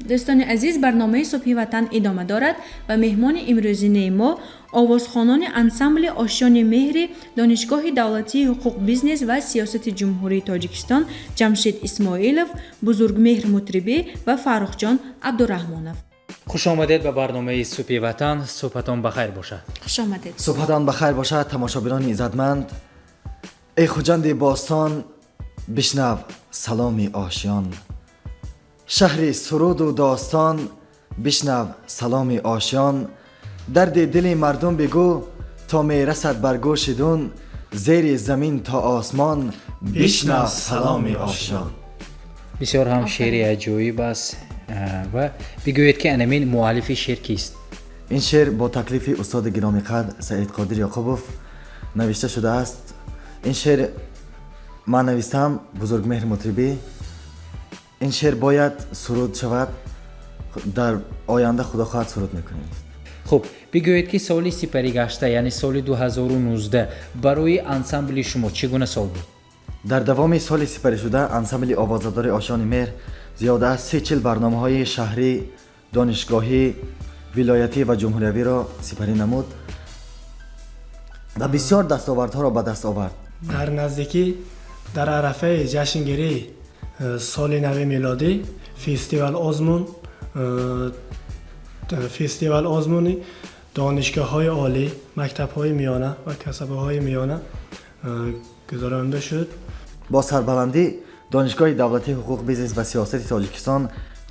Дӯстони азиз, барномаи Субҳи Ватан идома дорад ва меҳмони имрӯзинаи мо овозхонони ансамбли Ошёни Меҳри Донишгоҳи давлатии ҳуқуқ, бизнес ва сиёсати Ҷумҳурии Тоҷикистон Ҷамшед Исмоилов, Бузургмеҳр Мутрибӣ ва Фаррухҷон Абдураҳмонов. Хуш омадед ба барномаи Субҳи Ватан. Субҳатон ба хайр бошад. Хуш омадед. Субҳатон ба хайр бошад, тамошобинони иззатманд. Эй Хуҷанди бостон, бишнав саломи Ошён. Шаҳри суруду достон, бишнав саломи Ошён. Дарди дили мардум бигӯ, то мерасад бар гӯши дун. Зери замин то осмон, бишнав саломи Ошён. Бисёр ҳам шеъри аҷоиб аст. Ва бигӯед, ки анамин муаллифи шеър кист? Ин шеър бо таклифи устоди гиромиқадр Саидқодир Ёқубов навишта шудааст. Ин шеър ман навистам, Бузургмеҳр Мутрибӣ. Ин шеър бояд суруд шавад, дар оянда, худо хоҳад, суруд мекунем. Хуб, бигӯед, ки соли сипаригашта, яъне соли 2019, барои ансамбли шумо чӣ гуна сол буд? Дар давоми соли сипаришуда ансамбли овозадори Ошёни Меҳр зиёда аз 30 барномаҳои шаҳрӣ, донишгоҳӣ, вилоятӣ ва ҷумҳуриявиро сипарӣ намуд ва бисёр дастовардҳоро ба даст овард. Дар наздикӣ, дар арафаи ҷашнгирии соли нави милодӣ, фестивал озмуни донишгоҳҳои олӣ, мактабҳои миёна ва касабаҳои миёна гузаронда шуд. Бо сарбаландӣ Донишгоҳи давлатии ҳуқуқ, бизнес ва сиёсати Тоҷикистон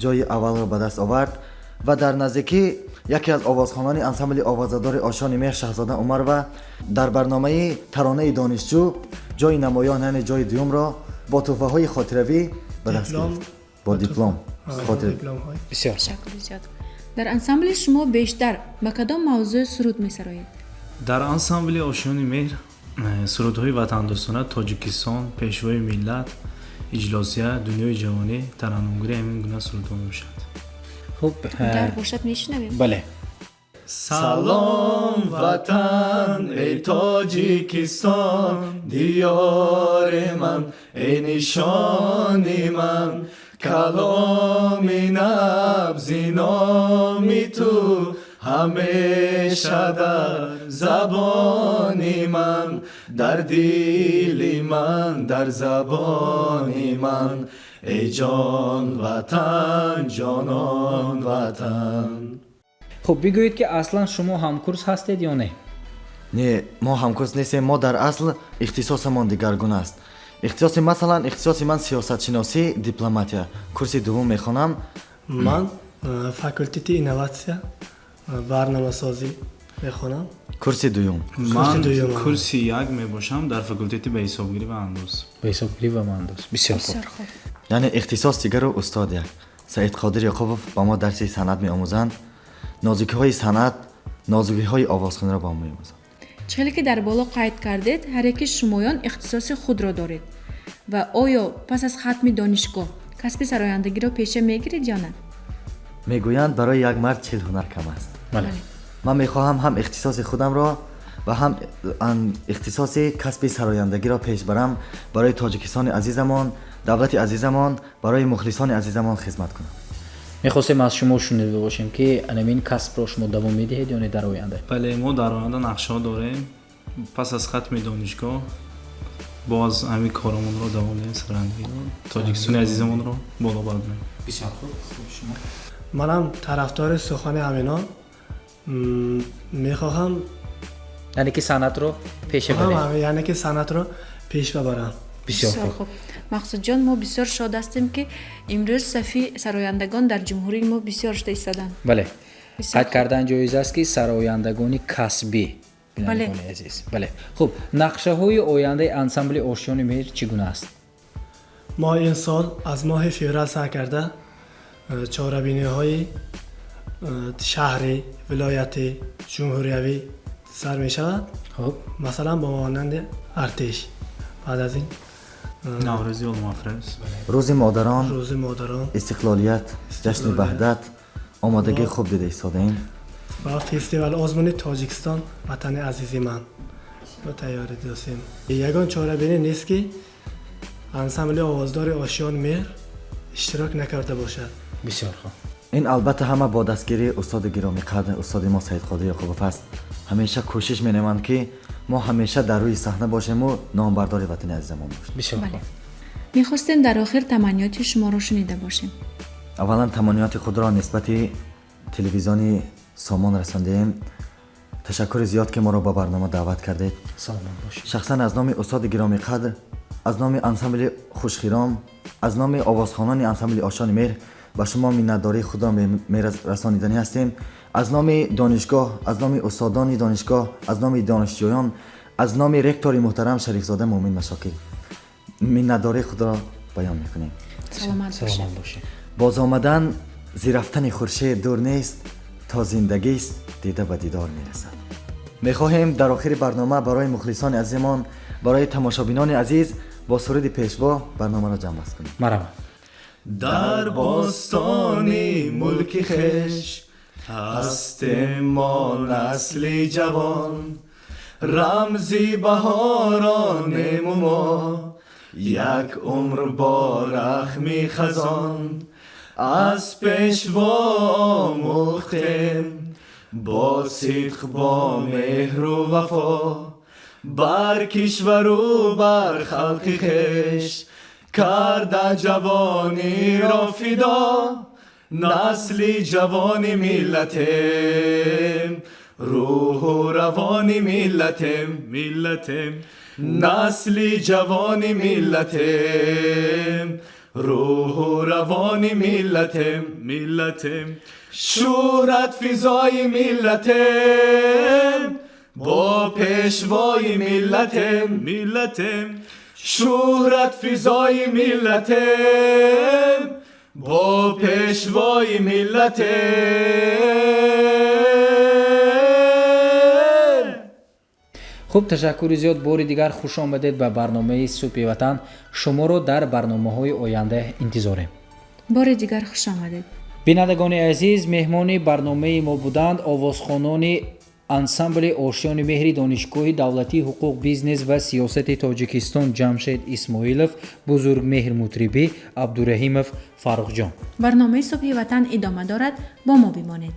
ҷои аввалро ба даст овард ва дар наздикӣ яке аз овозхонони ансамбли овозадори Ошёни Меҳр, Шаҳзода Умарова, дар барномаи Таронаи донишҷӯ ҷои намоён, яъне ҷои дуюмро бо тӯҳфаҳои хотиравӣ ба даст гирифт, бо диплом. Бисёр. Ташаккури зиёд. Дар ансамбли шумо бештар ба кадом мавзӯъ суруд месароед? Дар ансамбли Ошёни Меҳр сурудҳои ватандӯстона, Тоҷикистон, Пешвои миллат, иҷлосия, дунёи ҷавонӣ, тараннумгирӣ, ҳамин гуна сурудҳо мебошад. Хуб. Дар бошад, мешунавем. Бале. Салом, Ватан, эй Тоҷикистон, диёри ман, эй нишони ман. Каломи набзи номи ту ҳамеша дар забони ман, дар дили ман, дар забони ман. Эй ҷон Ватан, ҷонон Ватан. Хуб, бигӯед, ки аслан шумо ҳамкурс ҳастед ё не? Не, мо ҳамкурс нестем. Мо дар асл ихтисосамон дигаргун аст. Ихтисоси, масалан, ихтисоси ман сиёсатшиносӣ, дипломатия, курси дуввум мехонам. Ман факултети инноватсия, барномасозӣ мехонам. Курси дуюм. Ман курси як мебошам, дар факултети ба ҳисобгирӣ ва андоз. Ба ҳисобгирӣ ва андоз, бисёр хуб. Яъне ихтисос дигару устод як. Саидқодир Ёқубов ба мо дарси санъат меомӯзанд, нозукиҳои санъат, нозукиҳои овозхониро ба мо меомӯзанд. Чӣ хеле ки дар боло қайд кардед, ҳар яки шумоён ихтисоси худро доред. Ва оё пас аз хатми донишгоҳ касби сарояндагиро пеша мегиред ё на? Мегӯянд, барои як мард 40 ҳунар кам аст. Ман мехоҳам ҳам ихтисоси худамро ва ҳам ихтисоси касби сарояндагиро пеш барам, барои Тоҷикистони азизамон, давлати азизамон, барои мухлисони азизамон хизмат кунам. Мехостем аз шумо шунида бошем, ки анамин касбро шумо давом медиҳед ё не дар оянда? Бале, мо дар оянда нақшаҳо дорем. Пас аз хатми донишгоҳ боз ҳамин коромонро давом диҳем, сарояндагиро, Тоҷикистони азизамонро боло бардорем. Бисёр хуб. Шумо? Манам тарафдори сухани ҳаминон. Мехоҳам Яъне ки санъатро пеша баред. Яъне ки санъатро пеш бабарам. Бисёр хуб. Мақсудҷон, мо бисёр шод ҳастем, ки имрӯз сафи сарояндагон дар ҷумҳурии мо бисёр шуда истоданд. Бале, қайд кардан ҷоиз аст, ки сарояндагони касбӣ, бинандагони азиз. Бале, хуб, нақшаҳои ояндаи ансамбли Ошёни Меҳр чӣ гуна аст? Мо ин сол аз моҳи феврал сар карда чорабиниҳои шаҳрӣ, вилоятӣ, ҷумҳуриявӣ сар мешавад. Масалан, бо монанди артиш, баъд аз ин Наврӯзи олмафрӯз, Рӯзи модарон, Рӯзи модарон, Истиқлолият, ҷашни Ваҳдат омодагии хуб дида истодаем. Ва фестивал озмуни Тоҷикистон, ватани азизи ман ро тайёрӣ достем. Ягон чорабинӣ нест, ки ансамбли овоздори Ошён Меҳр иштирок накарда бошад. Бисёр хуб. Ин албатта ҳама бо дастгирии устоди гиромиқадр, устоди мо Саидқодир Ёқубов аст. Ҳамеша кӯшиш менамоянд, ки мо ҳамеша дар рӯи саҳна бошему номбардори ватани азизамон бошем. Бисёр хуб. Мехостем дар охир таманниёти шуморо шунида бошем. Аввалан таманниёти худро нисбати телевизиони Сомон расондаем. Ташаккури зиёд, ки моро ба барнома даъват кардед. Саломат бошед. Шахсан аз номи устоди гиромиқадр, аз номи ансамбли Хушхиром, аз номи овозхонони ансамбли Ошони Меҳр ба шумо миннатдории худро мерасониданӣ ҳастем. Аз номи донишгоҳ, аз номи устодони донишгоҳ, аз номи донишҷӯён, аз номи ректори муҳтарам Шарифзода Муъмин Машокир миннатдории худро баён мекунем. Саломат бошед. Бозомадан зи рафтани хуршед дур нест, то зиндагист дида ба дидор мерасад. Мехоҳем дар охири барнома барои мухлисони азизамон, барои тамошобинони азиз бо суруди Пешво барномаро ҷамъбаст кунем. Марҳамат. Дар бостони мулки хеш ҳастем мо, насли ҷавон, рамзи баҳоронему мо, як умр бо рахми хазон. Аз Пешво омӯхтем бо сидқ, бо меҳру вафо, бар кишвару бар халқи хеш карда ҷавониро фидо. Насли ҷавони миллатем, рӯҳу равони миллатем, миллатем, насли ҷавони миллатем, рӯҳу равони миллатем, миллатем, шӯҳрат физои миллатем, бо Пешвои миллатем, миллатем, шӯҳрат физои миллатем, бо Пешвои миллатем. Хуб, ташаккури зиёд. Бори дигар хуш омадед ба барномаи Субҳи Ватан. Шуморо дар барномаҳои оянда интизорем. Бори дигар хуш омадед. Бинандагони азиз, меҳмони барномаи мо буданд овозхонони ансамбли Ошёни Меҳри Донишгоҳи давлатии ҳуқуқ, бизнес ва сиёсати Тоҷикистон Ҷамшед Исмоилов, Бузургмеҳр Мутрибӣ, Абдураҳимов Фаррухҷон. Барномаи Субҳи Ватан идома дорад, бо мо бимонед.